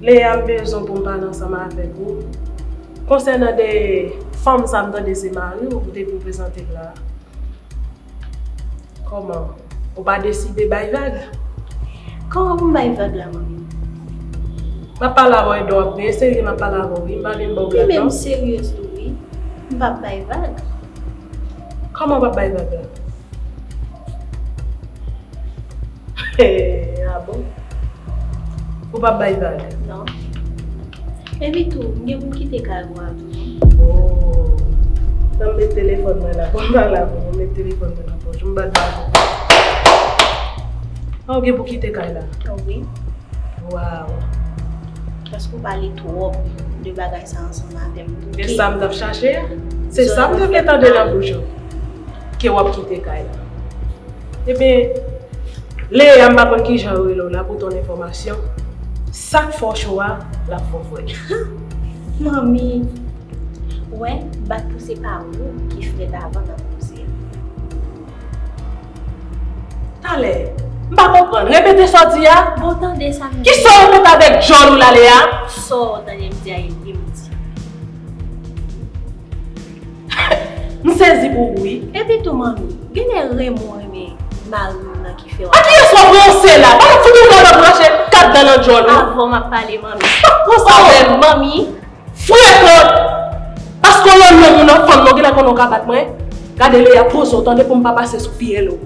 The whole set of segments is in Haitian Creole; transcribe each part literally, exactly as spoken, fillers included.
Lea, m bezwen pou m pale ansanm avèk ou konsènan de fanm sa m tande se mari w ou te vin prezante m la. Kòman? Ou pa deside bay vag? Kòman pou m bay vag la, manmi? M ap pale avè w, Edouard, byen serye, m ap pale avè w, wi, m pa vin ba w blag, non. Wi, men m seryez tou, wi. M p ap bay vag. Kòman w p ap bay vag la? Ah bon? Ou p ap bay vag? Non. Epi tou, m gen pou m kite kay ou a tou, non. Oh. Ban m met telefòn mwen la, ban m pale avè w, ban m met telefòn mwen nan pòch, m bat bak ou. Ah, ou gen pou kite kay la? Oh, wi. Waw. Paske ou pale twòp de bagay sa ansanm avè m. E sa m t ap chache a? Se sa m te vle tande nan bouch ou. Ke w ap kite kay la. Ebyen, Lea, m pa konn kijan yo rele w la, pou ton enfòmasyon, sa k fè w cho a, l ap fè w frèt. Manmi, ou wè, bat pou se pa ou ki frèt avan nan koze a. Talè, m pa konprann. Repete sa w di a. Bon, tande sa m di. Kisa w fèt avèk djòl ou la, Lea? Sa w tande m di a, e vre m di. M sezi pou ou, wi. Epi tou, manmi, genlè renmen w renmen mari w nan ki fè w. A kiyès w ap ranse la? Pa fout ou pral ap rache kat dan nan djòl ou. Avan m ap pale, manmi. Pa pran sa avè m, manmi. Frekan! Paske w yon nonm, ou nan fanm, non, genlè konnen w ka bat mwen. Gade, Lea, poze w, tande, pou m pa pase sou fyèl ou.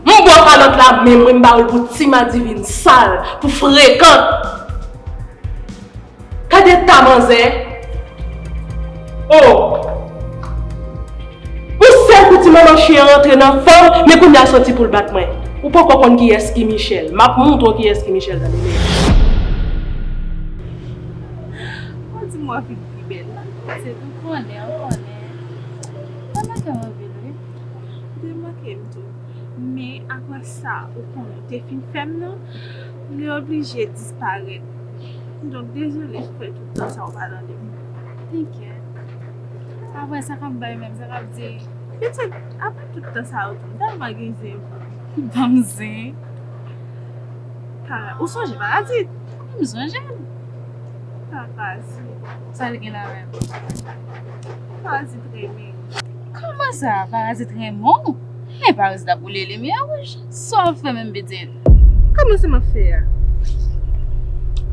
M ba w kalòt la, men mwen, m ba w l pou ti madivin sal, pou frekan. Gade ta manzè. Oh! Pou sèl pou ti manman chen an rantre nan fanm, men kounye a soti pou l bat mwen. Ou poko konn kiyès ki Michel. M ap montre w kiyès ki Michel, tande byen. Ou di m w ap vin pi bèl la. Se tou konnen, ou konnen. Ou manke m anpil, wi. Ou te manke m tou. Men apre sa, ou konnen, ou te fin fè m nan, m te oblije disparèt. Donk, dezole pou fè tout tan sa ou pa tande m. Tenkèt. Apre sa k ap bay menm, sa k ap di. Pitit, apre tout tan sa yo tou, m tèlman gen zen pou ou. Ban m zen. Para-, ou sonje Parazit? Wi, m sonje l. Parazit. Sa l gen la menm? Parazit renmen. Kòman sa, Parazit renmen w? Men Parazit ap boule limyè wouj. Sa w ap fè menm, pitit? Kòman sa m ap fè a?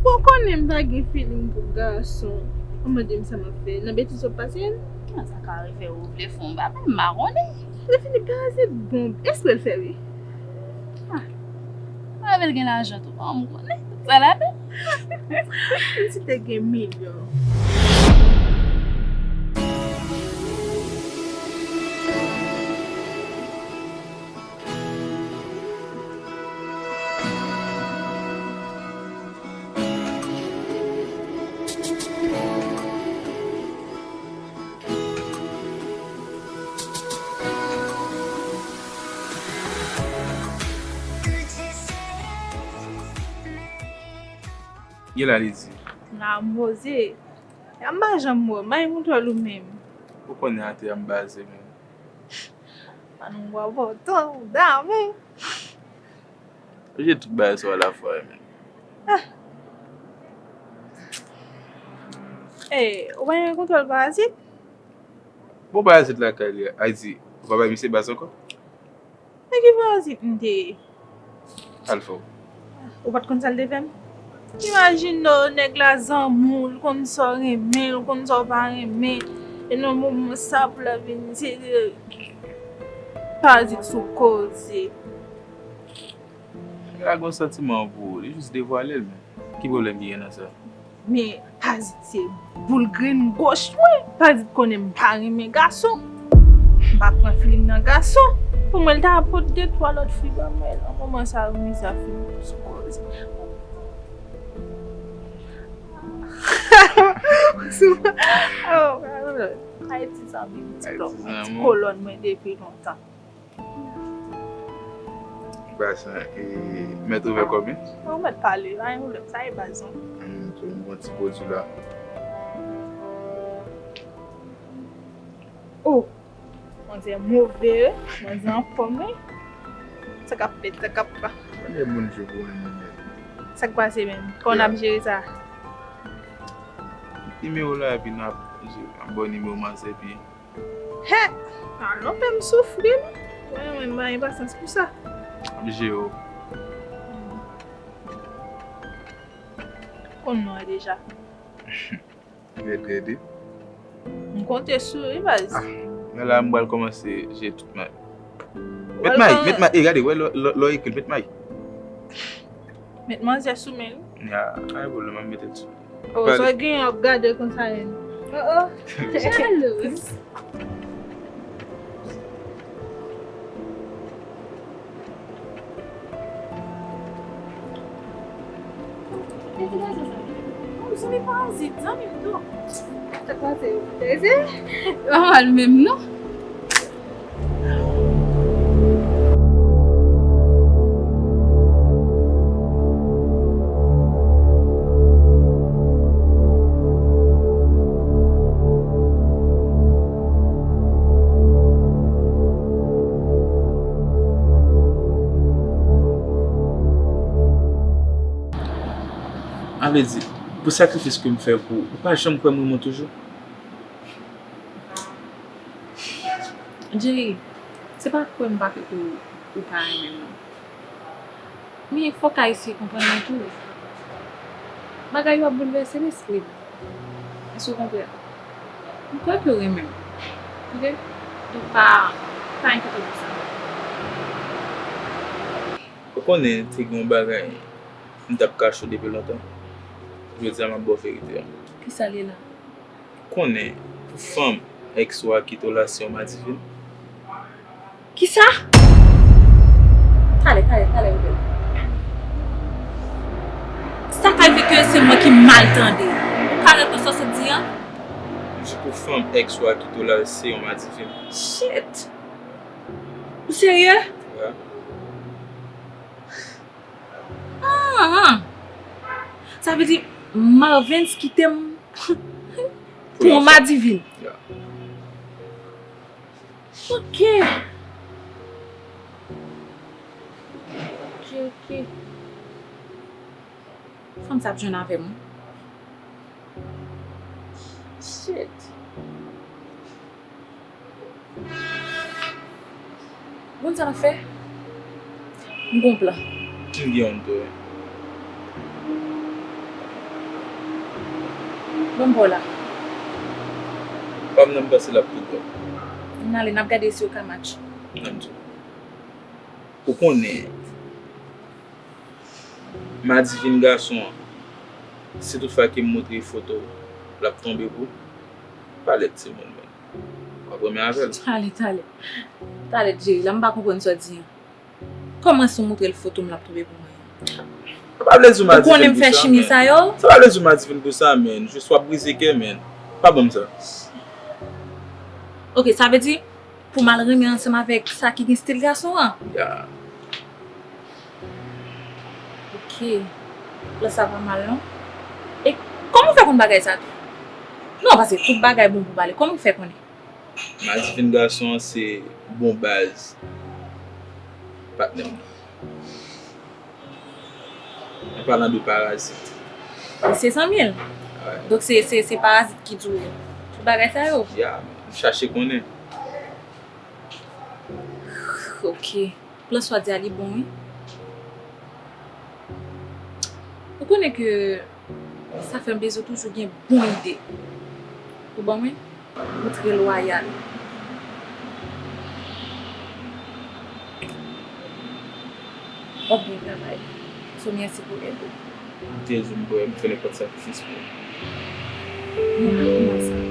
Bon, ou konnen m pa gen feeling pou gason. Ou mande m sa m ap fè. Nan betiz w ap pase l? Kòman sa ka rive ou vle fè yon bagay m pa konnen? Lè fini, Parazit bon, espre l fè wi. Ah. Mwen avè l gen lajan tou, pa m konnen. Sa l ap fè? Menm si te gen milyon. Gen la li di. N a poze. M pa janm wè w, m pa gen kontwòl ou menm. Ou konnen atè a m baze menm. Pa nou wè w tan, ou dame. Oblije tout bagay sou alafwa, men. Ah. Ey, ou pa gen kontwòl Parazit? Bon, Parazit lakay li a. Ayiti, ou pa bay misye baz ankò? Men ki Parazit m te ye? Sa l fè w? Ou pa t konn sa l te fè m? Imajine w, nèg la zanmi w, l konn sa w renmen, l konn sa w pa renmen. E nan moman sa pou l ap vin, se Parazit sou koze. Nèg la gen yon santiman pou ou, li jis devwale l, men ki pwoblèm ki gen nan sa? Men Parazit se boul grenn goch mwen. Parazit konnen m pa renmen gason. M pa pran feeling nan gason. Pou mwen, l ta pot de twa lòt fi ban mwen. Nan moman sa yo, mizè ap fin sou koze. Oh, Ayiti sa, big TikTok, ti kolòn mwen depi lontan. Ba sa, e, mèt ouvè kòb wi. Ou mèt pale, pa gen pwoblèm, sa e baz lan. Hmm, tou m gon ti pwodui la. Oh, manzè move, manzè anfòm wi. Sa k ap fèt, sa k ap pa. Konbyen moun ki pou renmen mèt? Sa k pase menm? Kòman n ap jere sa? Nimewo la, epi n ap jere. N ap ba w nimewo manzè, epi Hè! Alò, fè m soufri, non. Mwen, mwen, m pa gen pasyans pou sa. M ap jere w. Konn non an deja. Rèd, rèd, wi. M konte sou li, baz. Ah, men la, m pral kòmanse jere tout may. Met may, met may, e gade, wè, lè w ekri l, met may. Met manzè sou men l. Ya, pa gen pwoblèm, m ap mete l sou. Oh, sa w genyen ap gade konsa menm. Oh, oh. Jalouz. E ti gason sa. Oh, zanmi parazit, zanmi m tou. Sa k pase yo? Tèze? Pa mal menm, non. A vle di, pou sakrifis ke m fè pou ou, ou pa janm kwè m renmen w toujou? Jerry, se pa kwè m pa kwè ke w, ou pa renmen m, non. Men fòk Ayisyen konprann mwen tou. Bagay yo ap boulvèse lespri m. Èske w konprann? M kwè ke w renmen m. Oke? Donk pa, pa enkyete w pou sa. Ou konnen te gen yon bagay m t ap kache w depi lontan. Jodi a, m ap ba w verite a. Kisa l ye la? Konnen, pou fanm èks ou a kite w la, se yon madivin. Kisa? Talè, talè, talè, Rodel. Sa ka rive ke se mwen ki mal tande. Ou ka repete sa w sot di an? Di pou fanm èks ou a kite w la, se yon madivin. Shit! Ou serye? Wi. Ah, ah. Sa vle di Marvens kite m pou yon madivin. Ya. Ok. Ok, ok. Fanm sa ap jwenn avè m, wi. Shit. Ou konn sa n ap fè? M gon plan. M gen youn tou, wi. Ban m ba w la. Pa m nan, m panse l ap tou bon. N ale, n ap gade si yo ka match. N ap di w. Ou konnen, madivin gason an, si tout fwa ke m montre foto, l ap tonbe pou ou. Pa lèd timoun, menn. W ap renmen avè l. Talè, talè. Talè, Jerry, la m pa konprann sa w di an. Kòman si w montre l foto m, l ap tonbe pou mwen? Sa pa vle di w madivin pou sa, menn. Ou konnen m fè chimye sa yo? Sa pa vle di w madivin pou sa, menn. Jis w ap brize kè, menn. Pa ban m sa. Ok, sa vle di, pou m al renmen ansanm avèk sa ki gen stil gason an. Ya. Ok. Plan sa pa mal, non. E kòman w fè konn bagay sa tou? Non, paske tout bagay bon pou pale. Kòman w fè konnen? Madivin gason an se bon baz patnè m nan. An palan de parazit. Li se zanmi l. Wi. Donk se, se, se parazit ki di w tout bagay sa yo? Ya, m chache konnen. Ok. Plan sa w di a, li bon, wi. Ou konnen ke sa fè m bezwen toujou gen bon ide. Ou ban mwen? Ou trè lwayal. W ap byen travay. So, mèsi pou èd ou. M te di m prè, m fè nenpòt sakrifis pou ou. Mwen pa konn sa.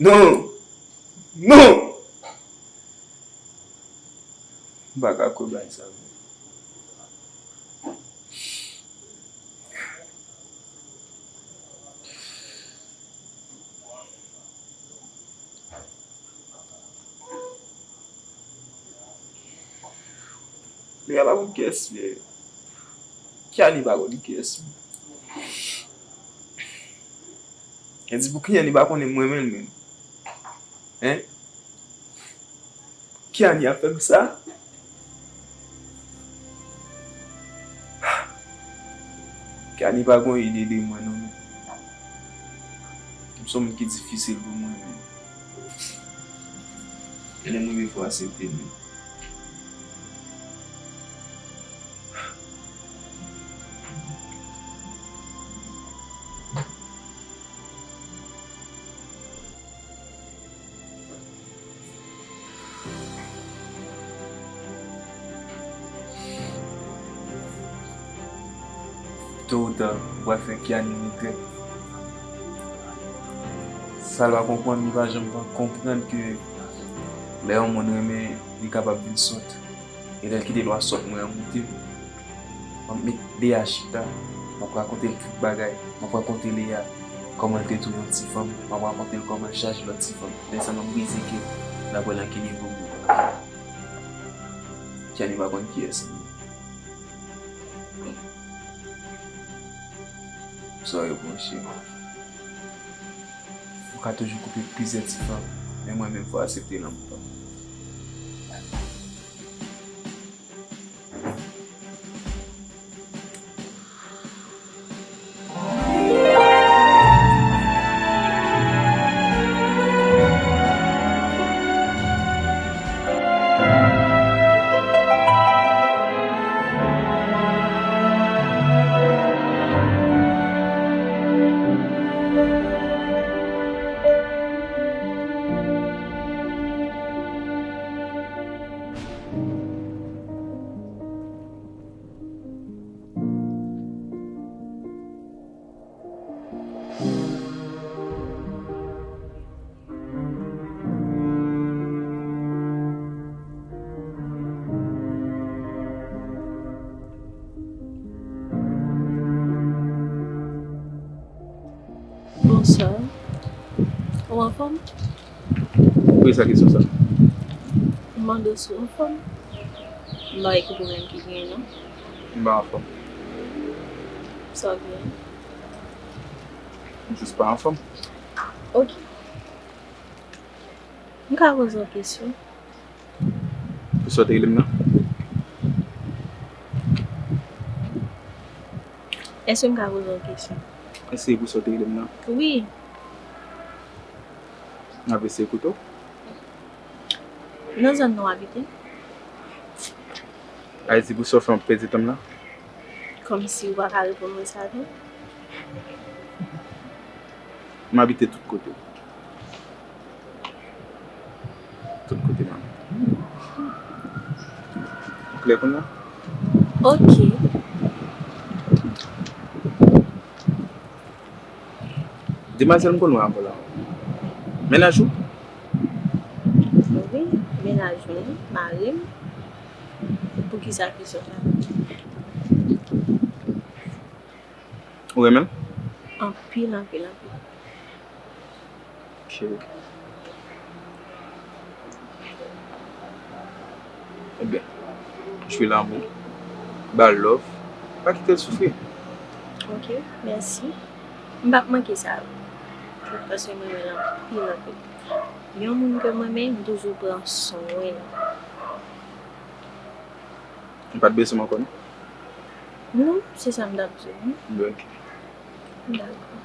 Non! Non! M pa ka kwè bagay sa menm. Leya pa konn kiyès li ye. Kiani pa konn kiyès li. Li di pou kijan li pa konnen mwen menm menm. Hein? Kiani ap fè m sa? Kiani pa gon ide de mwen non menm. M se yon moun ki difisil pou mwen menm. Lè m rive fò aksepte m. To ou ta, ou pral fè Kiani regrèt. Sa l pa konprann, li pa janm pa konprann ke lè yon moun renmen, li kapab vin sòt. E lè l kite lwa sòt mwen an moute m, m ap met Leya chita, m ap rakonte l tout bagay, m ap rakonte Leya kòman l te touye yon ti fanm, m ap rakonte l kòman l chaje lòt ti fanm. Lè sa m ap brize kè l, l ap wè nan ki nivo m ye. Kiani pa konn kiyès m ye. Sa w repwoche m. Ou ka toujou koupe plizyè ti fanm, men mwen menm fò w aksepte lanmou pa m. Bonswa. Ou anfòm? Poukisa kesyon sa? M mande w si w anfòm. M pa wè ki pwoblèm ki genyen non. M pa anfòm. Sa w genyen? M jis pa anfòm. Ok. M ka poze w kesyon? Poukisa w te rele m nan? Èske m ka poze w kesyon? Èske poukisa w te rele m nan? Wi. M ap eseye koute w. Nan zòn nan w abite? Ayiti, poukisa w fè m ap pèdi tan m nan? Kòmsi ou pa ka reponn mwen sa tou? M abite tout kote. Tout kote, manmi. Ou klè kounye a? Ok. Demwazèl, m konn wè avè w la. Mennaj ou? Wi, mennaj mwen, mari m. Poukisa kesyon sa? Ou renmen l? Anpil, anpil, anpil. Ok. Ebyen, jwi lanmou, ba l love, pa kite l soufri. Ok, mèsi. M p ap manke sa. Paske mwen renmen l anpil, anpil. Yon moun ke m renmen, m toujou pran swen l. M pa t bezwen m ankò, non? Non, se sa m t ap di w, wi. Bon, ok. Dakò.